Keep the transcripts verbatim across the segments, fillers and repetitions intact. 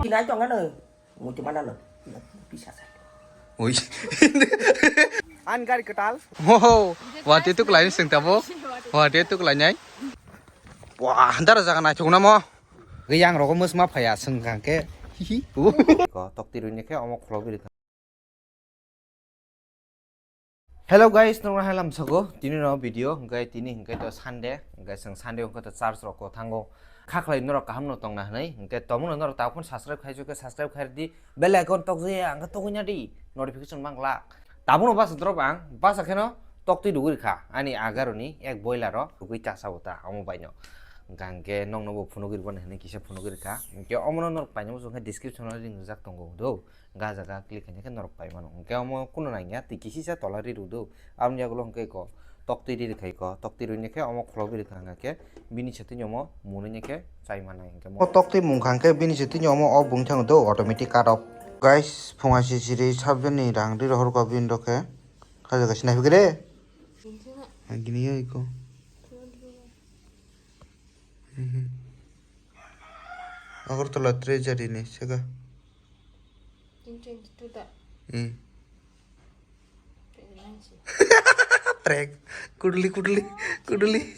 Tinai tong ano. Muti mana no. Bisa sa. Oi. An gari ketal. Oh, wati tu kelai sing tabo. Wati tu kelai nyai. Wah, hantar jaga nai chukna mo. Ge yang rogo mus ma phaya sing kang ke. Hihi. Ko tok tirui ni khe omo khulok biri. Hello guys, norok hai lamsako tini no video hwnkhe tini hwnkhe to Sunday, hwnkhe chwng Sunday hwnkhe to church rok ko thango. Kha khlai norok kaham no tongna hwnwi hwnkhe tomono norok tabuk phano subscribe khai chukhe subscribe khai di, bell icon tok je ang togwi na di, notification mang glak. Tabukno basa drop ang basa kheno tok twi dugwi kha ani agaroni ek boiler ro dugwi chasa uta omo baino. Hwnkhe nokno bo phunugwi rwbani hwnwi kisa phunugwi kha. Hwnkhe omono norok painani muchung khe description o link rijak tongo do. Ga jaga click khaina khe norok pai mano. Hwnkhe omo kuno nangya, twi kisisa tola ri rw do. Aboni yagulo hwnkhe ko tok twi ri rwkhai ko, tok twi rwini khe omo khulok ri rwkha hwnkhe bini se twi omo mwnwi ni khe chai manai hwnkhe mo. O tok twi mung kha hwnkhe bini se twi omo off wng thang do automatic cut off. Guys, phunga sisiri sabjani rang ri rohor ko bini rok khe. Kha jaga sinai phikre. Agini yo iko. Mhm. Agartala Treasury ni sega. Twenty twenty-two da. Hmm. Twenty nineteen. Prank. Kuduli, kuduli, kuduli.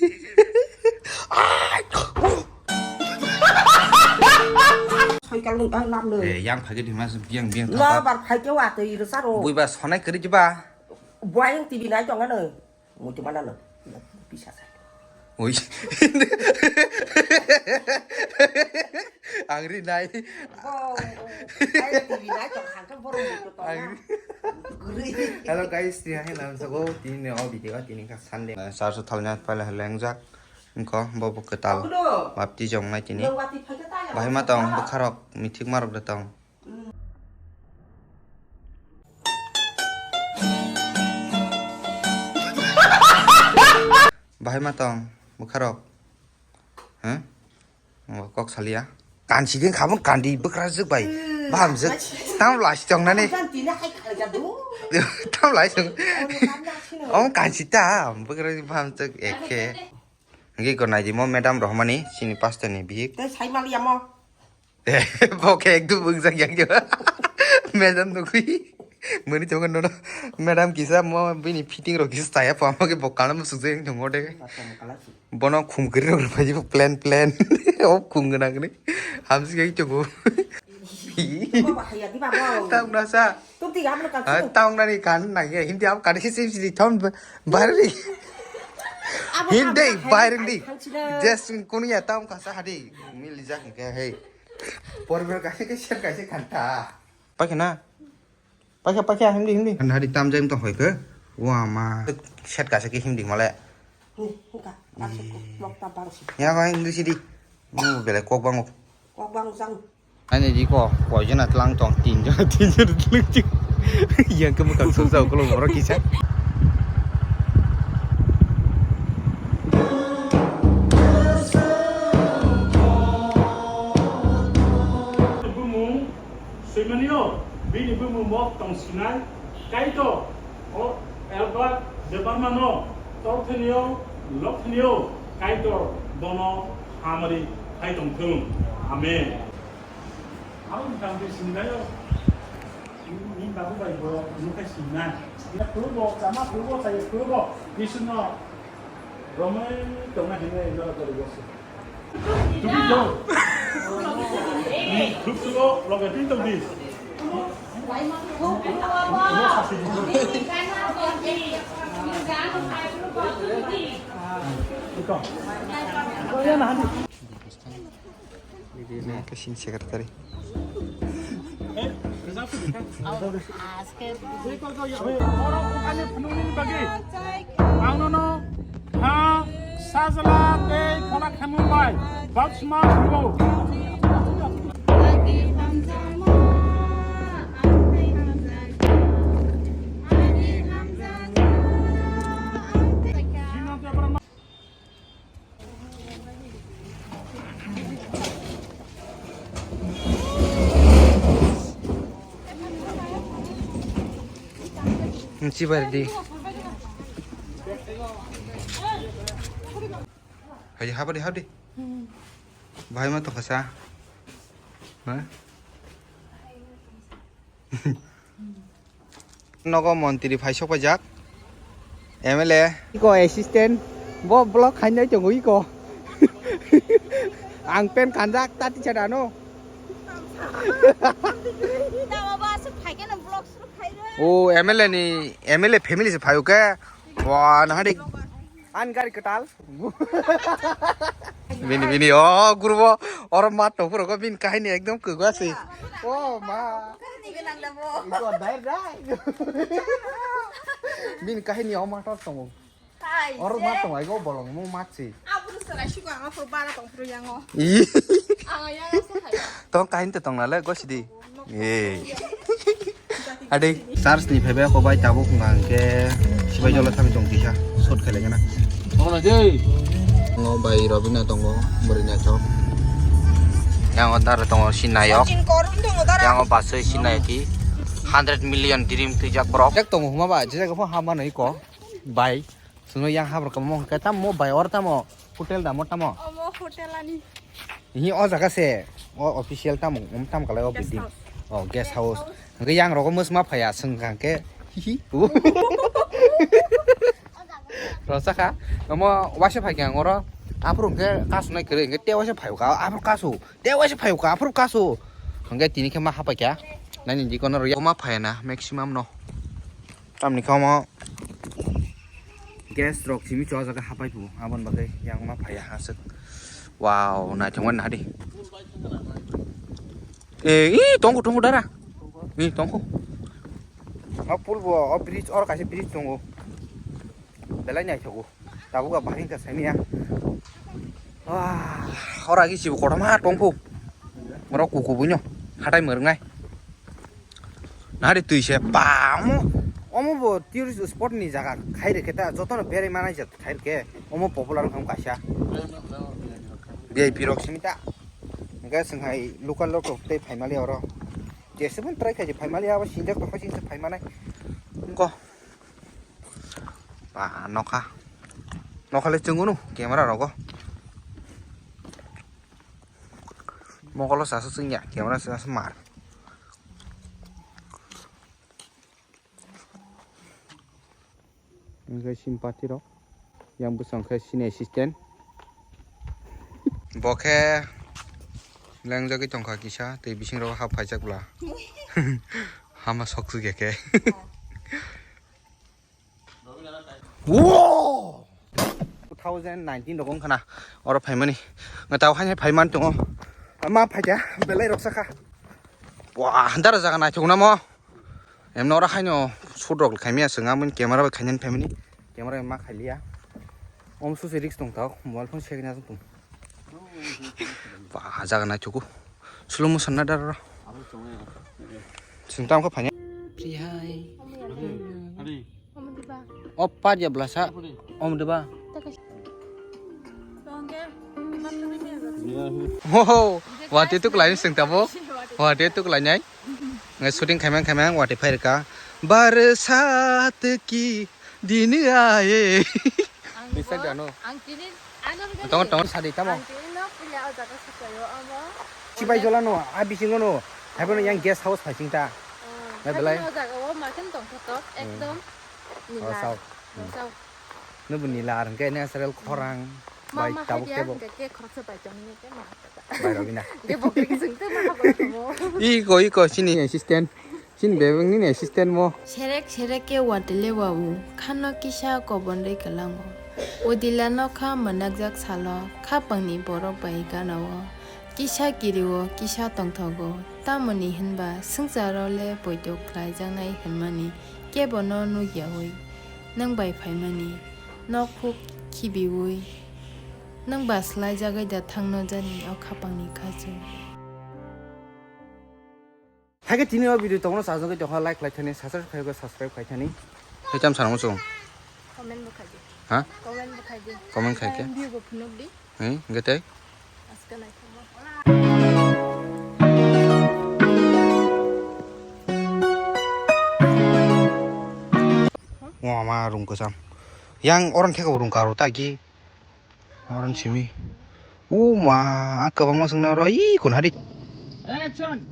Soikal nung tang lam le. Eh, yang phage di mas biang biang. Lo bar phage wa tei rwsa ro. Bui ba sonai kari jiba. Buai yang T V nai tong ano. Muti mana no? Bisa sa. Oi. Angri nai. Bo, bo. Ai, T V nai tong hangke borok mutu tong. Angri. Guri. Hello guys, tini hai lam sago, tini o video, tini ka Sunday. Sarso thalnya pala lengjak. Engko bo bo ketal. Bapti jong nai tini. Bahai ma tong bwkharok mithik marok de tong. Bahai ma tong bwkharok? Huh? Kok salia. Kansi din khabon kandi bwkra jwk bai. Baham jwk. Tam lasi tong nani. Tam lasi tong. Om kansi ta bwkra baham jwk ekhe. Ngi ko nai di mo madam rohmani sini pastor ni bihik. Tei sai mali amo. Bo khe ekdum wngjak yang jo. Madam nugwi. Mani tongo nono. Madam kisa mo bini fitting rok kisa chaya pha mo khe bo kana musuk jeng tongo de. Bono khum kri rok rwphaji bo plan plan. O khum gwnang ni. Hamsi khe tongo. Bo ba haya di ba bo. Tam na sa. Tuk di gam kan. Tam na ni kan na ye hindi am kan khe sim si thon bari. Hindi bari di. Just kunya tam ka sa hadi. Mili jak ke hei. Pormel kaisa ke sep kaisa khanta. Paikha na? Paikha, paikha, himdi, himdi. Khanta hari tam jai tong hoi ke. Wa ma. Sep kaisa ke himdi male. Ni, hingka. Asuk ko, mok ta bang si. Ya, ba, himdi sidi. Mu bele kok bango. Kok bang jang. Ani di ko, koi jona tlang tong, tin jona, tin jona tlang tong. Yang ke mukang sujau kalau borok kisa. Bumung, Swimanio, bini bumung bo tong sinai, Kaitor, o Albert Debbarmano, tol thanio, lok thanio, Kaitor bono hamari khai tong thung. Amen. Abo ni tang de sinai o. Ni babu bai bo nukai sinai. Ni khubo, chama khubo, chai khubo. Ni suno romai tongna hinai nora kori bosu. Tubi do. Ni khub sugo loge twi tong di. Iko. Iko ya na. Bini kasin secretary. Borok ani phunuknini bagwi ang nono ha sajla tei phola khamung bai baptisma rwo. Nchi bai di. Hai, habdi, habdi. Bahai ma tongkha sa. Ha? Nogo montri phai sok paijak. M L A. Iko assistant. Bo block khainai tongo iko. Ang pen kanjak ta teacher ano. Tama ba aswk phai khe no block suru phai rw. O M L A ni, M L A family se phaio khe. Wa, nahari. An gari kwtal. Bini, bini, o gurbo, oro ma tongphuru ko bini kahini ekdom kwgwa se. O ma. Iko dai dai. Bini kahini o ma tor tongo. Oro ma tong ai go bolong mo ma se. Aburu sarai sigo ang aphuru bara tongphuru yango. Ih. Ang yang asa khai. Tong kahini te tong nale go sidi. Eh. Ade, charge ni phaibai ko bai tabuk hwnka hwnkhe sibai jola thami tong kisa shot khailai gana. Tongna je. Ngo bai Robina tongo, bwrwi naithok. Yang o dara tongo sinayok. Yang o basui sinayok ki hundred million dream twijak borok. Jak tongo huma ba, je jaga pho hama noi ko. Bai. Chwngno yang habra kwbangma hwnkhe tamo bai oro tamo hotel da mo tamo? Omo hotel ani. Hi o jaga se o official tamo, um, tamo kalai o Guest building. House. O guest house. Hwnkhe yang rogo mwsma phaiya swngkha hwnkhe hihi. Rosakha omo waisa phaikha ang oro aphuru hwnkhe kasu nai kwrwi hwnkhe te waisa phaikha aphuru kasu te waisa phaikha aphuru kasu hwnkhe tini khe ma hapaikha nini dikono rw ma phaiya na maximum no. Tamni kha omo guest rok simi chu o jaga hapai phu, aboni bagwi yang ma phaiya aswk. Wow, naithok mani hadi. Eh, ih, tongo, tongo, dara. Ih, tongo. O pool bo, o bridge, oro kaisa bridge tongo. Belai naithogo. Tabuk a bahai wngkha saimanya. Wah, oro agi sibo kotorma tongphu. Borok kuku buino hatai mwrwngnai. Nari twi se ba omo, omo bo tourist spot ni jaga khai rwkhe ta, jotono berai manai jat khai rwkhe, omo popular wngkha kaisa. V I P rok simi ta. Hwnkhe chwng hai local rok rok tei phai mali oro. Jeswk phano try khai se phai mali, abo sinjak tongkha chini se phai manai. Wngkha. Ba nokha. Nokha le chwng unu camera rogo. Mokolo sasa chwngya camera sasa mar. Hwnkhe sini party rok. Yang bwsang khe sini assistant. Bo khe lengjagwi tongkha kisa, tei bising rogo hap phaijak bla. Hama sok chukya khe. Wow! Two thousand nineteen rok wngkha na oro phaimani. Nga tao haino phaiman tongo. Ma phaikha belai rok sakha. Wah, dara jaga naithok na mo. Emno oro haino shoot rok khaimya swng amoni camera bai khainani phaimani. Camera bai ma khailiya. Om susi risk tong tao mobile phone segna tong. Wah, jaga naithogo. Slow motion na dara. Sing tam kha phanya. Prihai. O par ya blasa. Om deba. Ho ho. Wate tu kelai sing tabo. Wate tu kelai nai. Ngai shooting khaimang khaimang wate phairka. Barsat ki din aaye. Ang Bisa bo, gano. Ang tini ano Tongo tongo sadi tamo. Ang tini no puya o jaga sukayo amo. Chibai jola no, a bisingo no. Haibo no yang guest house phaising ta. Na belai. Ano jaga o makin tong thotok ekdom. Nila. Rosao. Rosao. Nubu nila ar hwnkhe natural khorang. Bai tabuk tebo. Ke khoroksa bai tong ni ke ma. Bai Robina. Ke bokri sing te ma ha bo tamo. Iko iko sini assistant. Chini bebak nini assistant mo. Serek serek khe watwi le wao, khano kisa kobonrwi kwlango. Udila nokha mwnakjak salo, khapangni borok bai ganao. Kisa kirio, kisa tongthogo. Tamoni hinba swngcharo le poito khlaijaknai hinmani kebono nukyaui nwng bai phaimani. Nok phuk khibiui nwng ba swlaijagwi da thangno jani o khapangni khachuk. Haikhe tini o video tongo sajagwi tongkha like khlai thani, subscribe khlai subscribe khai thani. Hai tam sanamo chwng. Comment bo khai di. Ha? Comment bo khai di. Comment khai khe? View bo phunuk di. Hai, hwnkhe tei? Aska naithogo. Wama rung kwcham. Yang oron theka rung karo ta ki. Oron simi. Uma, a kwbangma swngna oro, ih, kun hari. Action.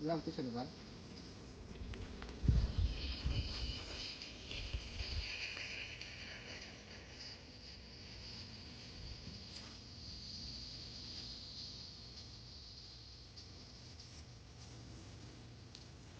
Lam twi sonibar.